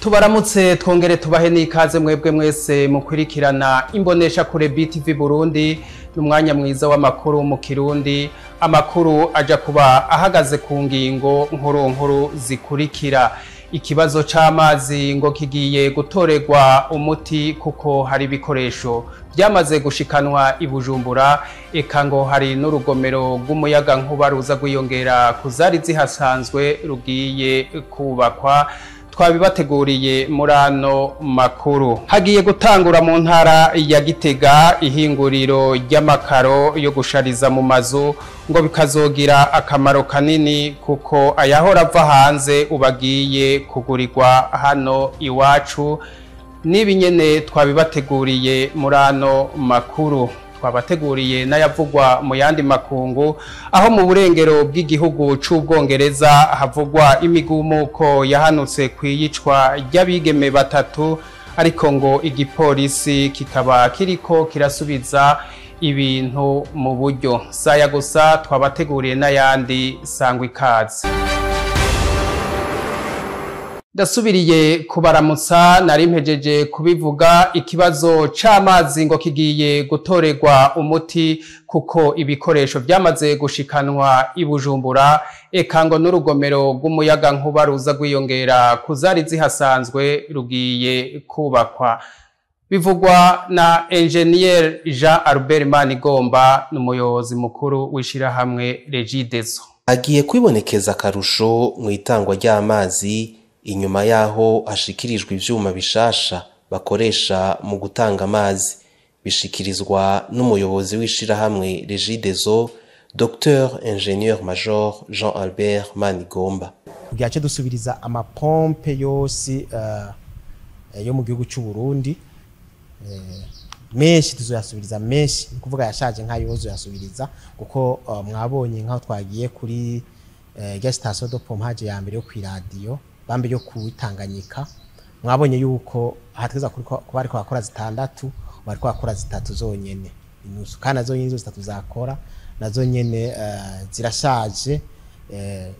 Tubaramutse twongere tubahe n'ikaze mwebwe mwese mukwirikirana imbonesha kure BTV Burundi. N'umwanya mwiza w'amakuru mu Kirundi, amakuru aja kuba ahagaze ku ngingo nkuru nkuru zikurikira. Ikibazo c'amazi ngo kigiye gutorerwa umuti kuko hari ibikoresho byamaze gushikanwa i Bujumbura, eka ngo hari n'urugomero rw'umuyaga nkuba ruza gwiyongera kuzari zihasanzwe rugiye kubakwa. Twabibateguriye murano makuru. Hagiye gutangura mu ntara ya Gitega ihinguriro ry'amakaro yo gushariza mu mazu, ngo bikazogira akamaro kanini kuko ayahora ava hanze ubagiye kugurirwa hano iwacu. Nibi nyene twabibateguriye murano makuru. Twabateguriye n'ayavugwa mu yandi makungu, aho mu burengero bw'igihugu c'Ubwongereza havugwa imigumuko yahanutse kwiyicwa ry'abigeme batatu, ariko ngo igipolisi kikaba kiriko kirasubiza ibintu mu buryo. Saya gusa, twabateguriye n'ayandi, sangwa ikaze. Ndasubiriye kubaramutsa, nari mpejeje kubivuga, ikibazo c'amazi ngo kigiye gutorerwa umuti kuko ibikoresho byamaze gushikanwa i Bujumbura, eka ngo n'urugomero rw'umuyaga nkuba ruza gwiyongera kuzari zihasanzwe rugiye kubakwa. Bivugwa na Engineer Jean Albert Manigomba, n'umuyobozi mukuru w'ishirahamwe Regideso. Agiye kwibonekeza akarusho mu itangwa ry'amazi inyuma yaho hashikirijwe ivyuma bishasha bakoresha mu gutanga amazi. Bishikirizwa n'umuyobozi w'ishirahamwe Regideso, Dr Ingénieur Major Jean Albert Manigomba. Kugira ce dusubiriza amapompe yose yo mu gihugu cy'u Burundi, menshi tuzoyasubiriza, menshi ni kuvuga yashaje nkayo yasubiriza, kuko mwabonye nkaho twagiye kuri rya station de pompage ya mbere yo kw'iradiyo bambe yo kuwitanganyika, mwabonye yuko hategeza kuba ariko bakora zitandatu, bariko bakora zitatu zonyene inusu, kandi nazo nyene zitatu zakora nazo nyene zirashaje,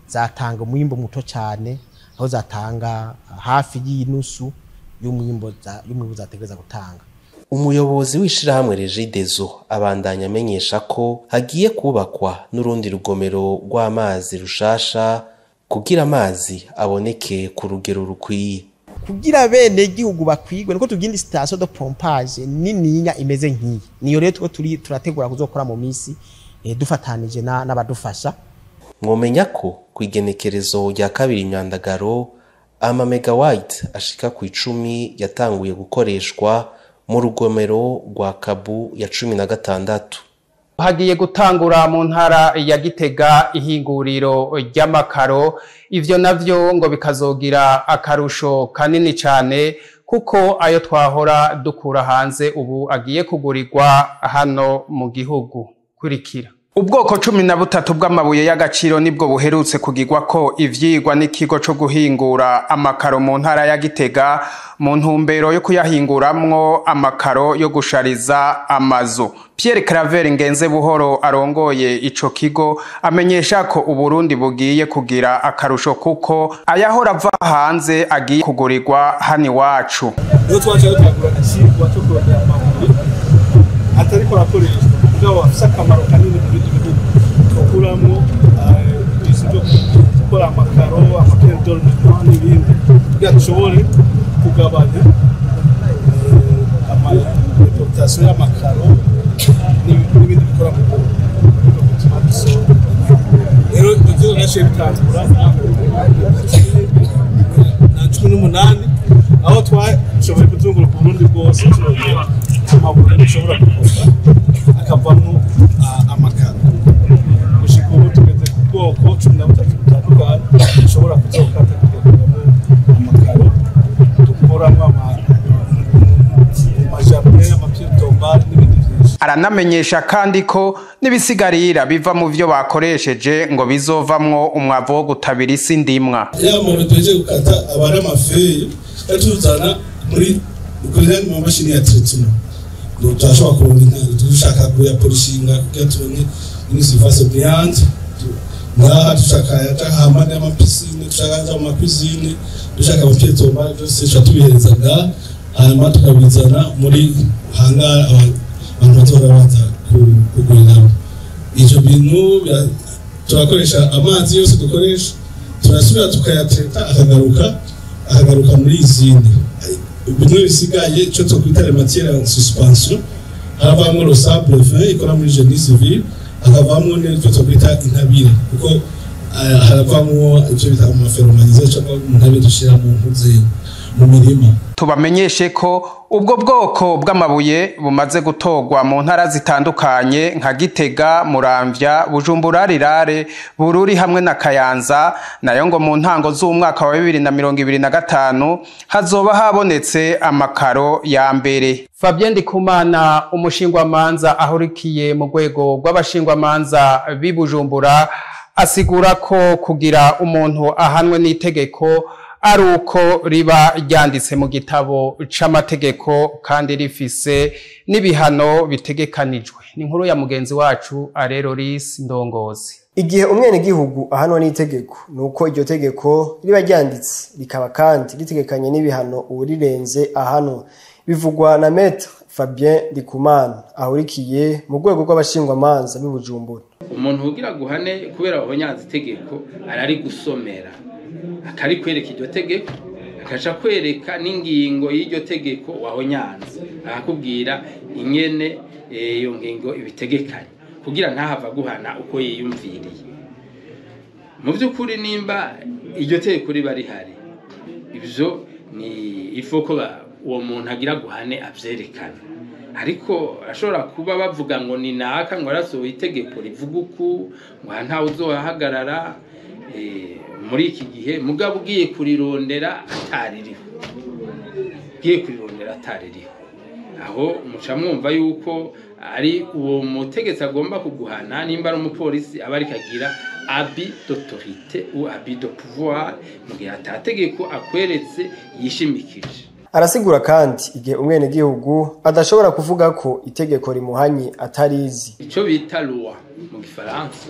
zatanga umwimbo muto cyane, aho zatanga hafi y'inusu y'umwimbo zategereza gutanga. Umuyobozi w'ishirahamwe Regideso abandanya amenyesha ko hagiye kubakwa n'urundi rugomero rw'amazi rushasha kugira amazi aboneke ku rugero rukwiye. Kugira bene gihugu bakwigwe niko tugindi station de pompage nininya imeze nkiyi, niyo rero two turi turategura kuzokora mu misi dufatanije n'abadufasha. Mwomenya ko kwigenekerezo rya 2 Imyandagaro ama megawatt ashika ku 10 yatanguye gukoreshwa mu rugomero rwa Kabu ya 16. Hagiye gutangura mu ntara ya Gitega ihinguriro ry'amakaro, ivyo navyo ngo bikazogira akarusho kanini cyane kuko ayo twahora dukura hanze ubu agiye kugurirwa hano mu gihugu. Kurikira. Ubwoko 13 bw'amabuye y'agaciro nibwo buherutse kugirwa ko ivyigwa n'ikigo co guhingura amakaro mu ntara ya Gitega mu ntumbero yo kuyahinguramwo amakaro yo gushariza amazu. Pierre Claver Ngenze Buhoro arongoye ico kigo amenyesha ko Uburundi bugiye kugira akarusho kuko ayahora ava hanze agiye kugurirwa hano iwacu. Iyo twaje twagura ikigwa cyo kurondera amabuye atariko arakoreshwa mugabo afise akamaro kanini mu bindi bihugu, tukuramwo ibintu byo gukora amakaro, amapierre d'ornement n'ibindi, kugira dushobore kugabanya ama-importation y'amakaro n'ibindi bikora mu buzima. Rero ivyo naciye bitangura na 18, aho twashoboye kuzunguruka Uburundi bwose turondera amabuye dushobora gukora akavamwo amakaro. Gushika ubu tugeze ku bwoko 13 butandukanye dushobora kuzokata tugakuramo amakaro, dukuramo amajardin, amapierre tombale n'ibindi vyinshi. Aranamenyesha kandi ko n'ibisigarira biva mu vyo bakoresheje ngo bizovamwo umwavu wo gutabira isi ndimwa. Ya mabuye tuhejeje gukata aba ari amafeye tuzana muri mu mashini ya traitement, turashobora kuronka intanga dushaka kuyapolishinga kugira tubone une surface brillante. Ngaha dushaka yaja hamwe n'ama piscine, dushaka aja mu ma cuisine, dushaka ama pierres tombales, byose tuca tubihereza ngaha, hanyuma tukabizana muri hangar abantu bazohora baza kuguriramo ivyo bintu. Turakoresha amazi yose dukoresha, turasubira tukayatreta, akagaruka muri usine. Bimwe bisigaye, icyo twakwita les matières en suspension, haravamwo le sable fin ikora muri génie civil, hakavamwo n'icyo twakwita intabire, kuko haravamwo icyo bita ama ferromagnésique cyangwa intabire dushyira mu mpuze mu mirima. Tubamenyeshe ko ubwo bwoko bw'amabuye bumaze gutorwa mu ntara zitandukanye nka Gitega, Muramvya, Bujumbura Rirare, Bururi hamwe na Kayanza. Nayo ngo mu ntango z'umwaka wa 2025 hazoba habonetse amakaro ya mbere. Fabien Ndikumana, umushingwamanza ahurikiye mu rwego rw'abashingwamanza b'i Bujumbura, asigura ko kugira umuntu ahanwe n'itegeko ari uko riba ryanditse mu gitabo c'amategeko kandi rifise n'ibihano bitegekanijwe. Ni inkuru ya mugenzi wacu Areroris Ndongozi. Igihe umwenegihugu ahanwa n'itegeko, nuko iryo tegeko riba ryanditse, rikaba kandi ritegekanye n'ibihano uwurirenze ahanwa. Bivugwa na Maître Fabien Ndikumana ahurikiye mu rwego rw'abashingwamanza b'i Bujumbura. Umuntu ugira guhane kubera wahonyanze itegeko, arari gusomera, akarikwereka iryo tegeko, akaca kwereka n'ingingo y'iryo tegeko wahonyanze, akakubwira ingene iyo ngingo ibitegekanye kugira ntahava guhana uko yiyumviriye. Mu by'ukuri, nimba iryo tegeko riba rihari, ibyo ni ifoko uwo muntu agira guhane avyerekana. Ariko ashobora kuba bavuga ngo ni naka, ngo arasohoye itegeko rivuga uku, ngo aha ntawe uzohagarara muri iki gihe, mugabo ugiye kurirondera ataririho, ugiye kurirondera ataririho, aho muca mwumva yuko ari uwo mutegetsi agomba kuguhana, nimba ari umupolisi, aba ariko agira abus d'autorité ou abus de pouvoir mu gihe atategeko akweretse yishimikije. Arasigura kandi igihe umwenegihugu adashobora kuvuga ko itegeko rimuhanye atarizi. Icyo bita loi mu gifaransa,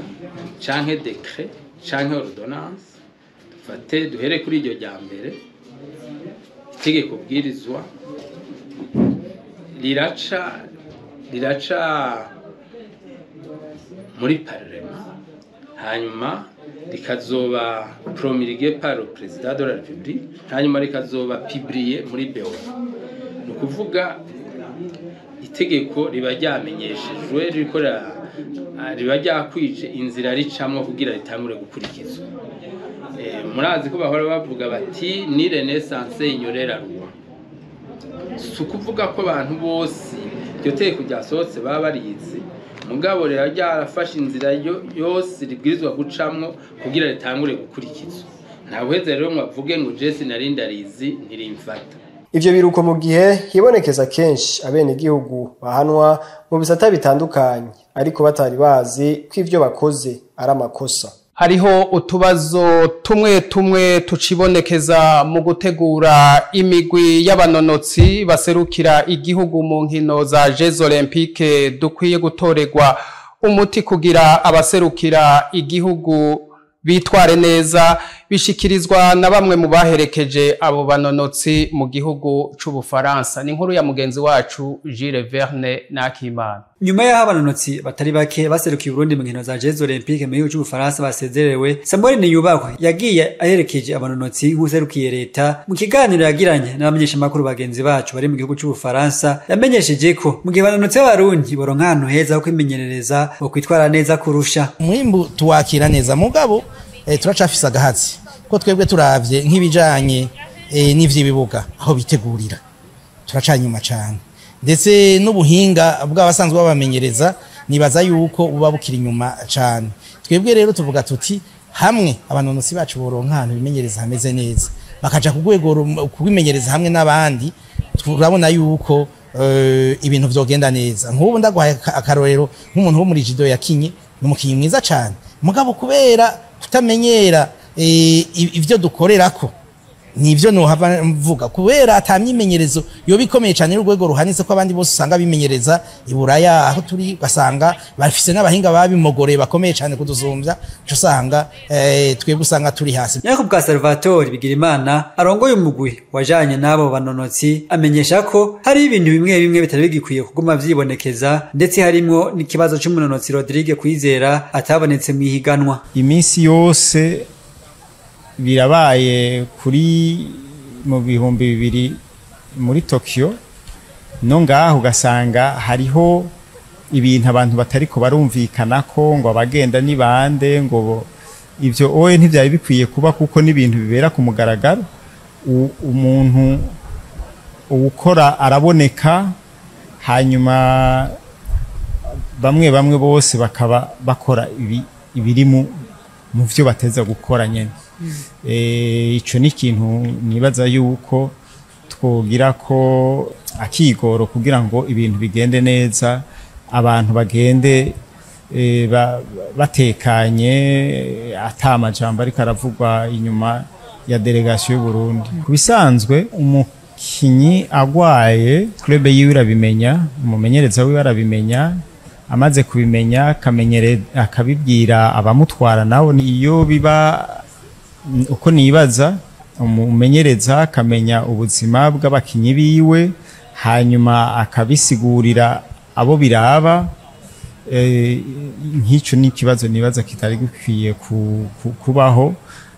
canke décret, canke ordonnance, dufate duhere kuri iryo rya mbere, itegeko bwirizwa riraca muri parlement, hanyuma rikazoba promulgué par le président de la République, hanyuma rikazoba publié muri BO. Ni ukuvuga itegeko riba ryamenyeshejwe, ririko riba ryakwije inzira ricamwo kugira ritangure gukurikizwa. Murazi ko bahora bavuga bati: "Nul n'est censé ignorer la loi." Si ukuvuga ko abantu bose iryo tegeko ryasohotse baba barizi, mugabo rero ryarafashe inzira yose ribwirizwa gucamwo kugira ritangure gukurikizwa. Ntawuheze rero ngo avuge ngo jesi nari ndarizi, ntirimfata. Ivyo biruko mu gihe hibonekeza kenshi abenegihugu bahanwa mu bisata bitandukanye, ariko batari bazi ko ivyo bakoze ari amakosa. Hariho utubazo tumwe tumwe tucibonekeza mu gutegura imigwi y'abanonotsi baserukira igihugu mu nkino za Jeux Olympiques dukwiye gutorerwa umuti kugira abaserukira igihugu bitware neza. Bishikirizwa na bamwe mu baherekeje abo banonotsi mu gihugu c'Ubufaransa. Ni inkuru ya mugenzi wacu Jules Verne Nakimana. Nyuma y'aho abanonotsi batari bake baserukiye Uburundi mu nkino za Jeux Olympiques mu gihugu c'Ubufaransa basezerewe, Samuel Niyubakwe yagiye aherekeje abanonotsi nk'userukiye leta. Mu kiganiro yagiranye n'abamenyeshamakuru bagenzi bacu bari mu gihugu c'Ubufaransa, yamenyesheje ko mu gihe abanonotsi b'Abarundi boronka ahantu heza ho kwimenyerereza, bokwitwara neza kurusha. Umwimbu tuwakira neza, mugabo turacafise agahatsi ko twebwe turavye nk'ibijanye n'ivy'ibibuga aho bitegurira, turacanyuma cane, ndetse n'ubuhinga bw'abasanzwe babamenyereza nibaza yuko buba bukiri inyuma cane. Twebwe rero tuvuga tuti hamwe abanonotsi bacu boronka ahantu bimenyereza hameze neza, bakaja ku rwego kubimenyereza hamwe n'abandi, turabona yuko ibintu vyogenda neza. Nk'ubu ndaguhaye akarorero nk'umuntu wo muri judo yakinye, ni umukinyi mwiza cane, mugabo kubera kutamenyera ivyo dukorerako Nivyo nohava mvuga kubera atamyimenyerezo yo bikomeye cyane urwego ruhanitse ko abandi bose usanga bimenyereza iburaya aho turi basanga bafise n'abahinga babimogoreye bakomeye cyane kuduzumbya, cyo usanga twebwe usanga turi hasi. Jacob bwa Salvatore Bigirimana arongoye umugwi wajanye n'abo banonotsi amenyesha ko hari ibintu bimwe bimwe bitari bigikwiye kuguma vyibonekeza, ndetse harimwo n'ikibazo c'umunonotsi Rodrigue Kwizera atabonetse mu ihiganwa. Iminsi yose birabaye kuri mu 2000 muri Tokyo no ngaho ugasanga hariho ibintu abantu batariko barumvikana ko ngo abagenda ni bande, ngo ivyo oye ntivyari bikwiye kuba kuko n'ibintu bibera ku mugaragaro. Umuntu ukora araboneka, hanyuma bamwe bamwe bose bakaba bakora ibiri mu vyo bateza gukora nyene. Ico ni ikintu nibaza yuko twogira ko akigoro kugira ngo ibintu bigende neza, abantu bagende batekanye ata majambo ariko aravugwa inyuma ya delegation y'u Burundi. Kubisanzwe umukinyi agwaye club yiwe irabimenya, umumenyereza wiwe arabimenya, amaze kubimenya akabibwira abamutwara nabo. Iyo biba uko nibaza umumenyereza akamenya ubuzima bw'abakinyi biwe, hanyuma akabisigurira abo biraba, nk'icyo ni ikibazo nibaza kitari gikwiye kubaho,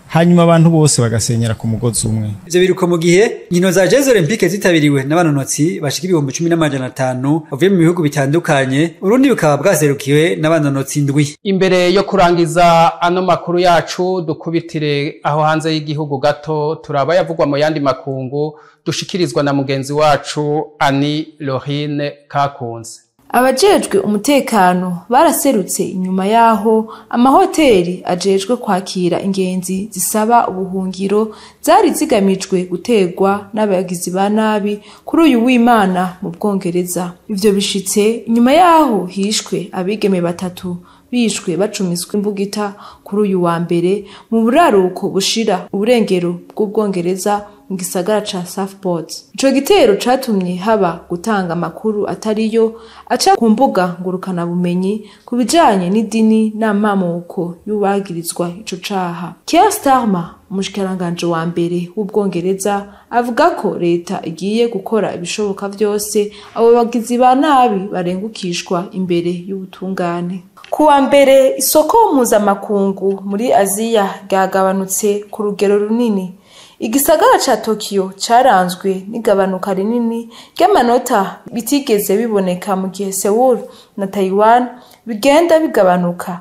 hanyuma abantu bose bagasenyera ku mugozi umwe. Ivyo biruko mu gihe inkino za Jeux Olympiques zitabiriwe n'abanonotsi bashika 10,500 bavuye mu bihugu bitandukanye, Urundi bukaba bwaserukiwe n'abanonotsi 7. Imbere yo kurangiza ano makuru yacu dukubitire aho hanze y'igihugu gato turaba yavugwa mu yandi makungu dushikirizwa na mugenzi wacu Annie Lorine Kakunze. Abajejwe umutekano baraserutse inyuma yaho amahoteli ajejwe kwakira ingenzi zisaba ubuhungiro zari zigamijwe gutegwa n'abagizi ba nabi kuri uyu w'Imana mu Bwongereza. Ivyo bishitse inyuma yaho hishwe abigeme 3 bishwe bacumiswe imbugita kuri uyu wa mbere mu buraruko bushira uburengero bw'Ubwongereza mu gisagara ca Southport. Ico gitero catumye haba gutanga amakuru atariyo aca ku mbuga ngurukana bumenyi ku bijanye n'idini n'amamuko y'ubagirizwa ico caha. Keir Starmer, umushikiranganje wa mbere w'Ubwongereza, avuga ko leta igiye gukora ibishoboka vyose abo bagizi ba nabi barengukishwa imbere y'ubutungane. Kuwa mbere isoko mpuzamakungu muri Aziya ryagabanutse ku rugero runini. Igisagara ca Tokyo caranzwe n'igabanuka rinini ry'amanota bitigeze biboneka mu gihe Seoul na Taiwan bigenda bigabanuka.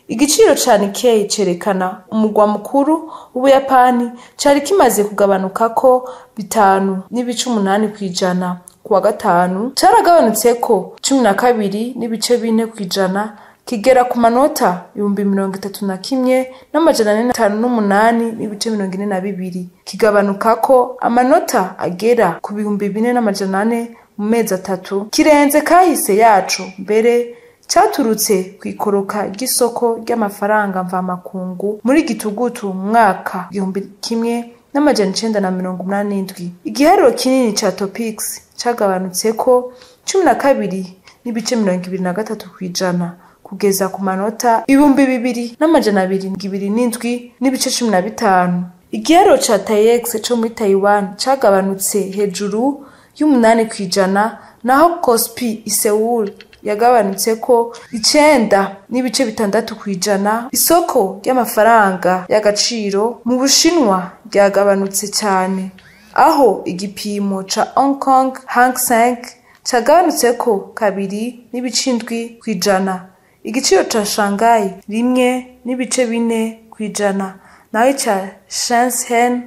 Igiciro ca Nikkei cerekana umugwa mukuru w'Ubuyapani cari kimaze kugabanukako 5.8% kuwa gatanu, caragabanutseko 12.4% kigera ku manota 31,458.42, kigabanukako amanota agera ku 4,400 mu mezi 3, kirenze kahise yacu mbere caturutse kwikoroka ry'isoko ry'amafaranga mvamakungu muri gitugutu mu mwaka 1987. Igiharuro kinini ca Topix cagabanutseko 12.23% kugeza ku manota 2,227.15. Igiharuro ca TAIEX co muri Taiwan cagabanutse hejuru y'8%, naho Kospi i Seoul yagabanutse ko 9.6%. Isoko ry'amafaranga y'agaciro mu Bushinwa ryagabanutse cyane, aho igipimo ca Hong Kong Hang Seng cagabanutse ko 2.7%, igiciro ca Shanghai 1.4%, naho ica Shenzhen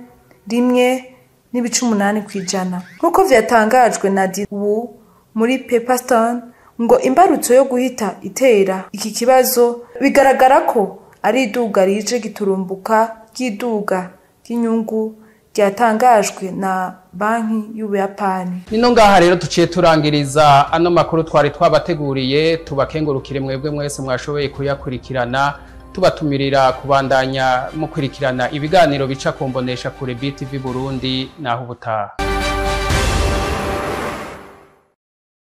1.8%. Nk'uko vyatangajwe na Di Wu muri Pepperstone, ngo imbarutso yo guhita itera iki kibazo bigaragara ko ari iduga rije giturumbuka ry'iduga ry'inyungu ryatangajwe na banki y'Ubuyapani. Nino ngaha rero tuciye turangiriza ano makuru twari twabateguriye, tubakengurukire mwebwe mwese mwashoboye kuyakurikirana. Tubatumirira kubandanya mukurikirana ibiganiro bica ku mbonesha kure BTV Burundi. Naho ubutaha.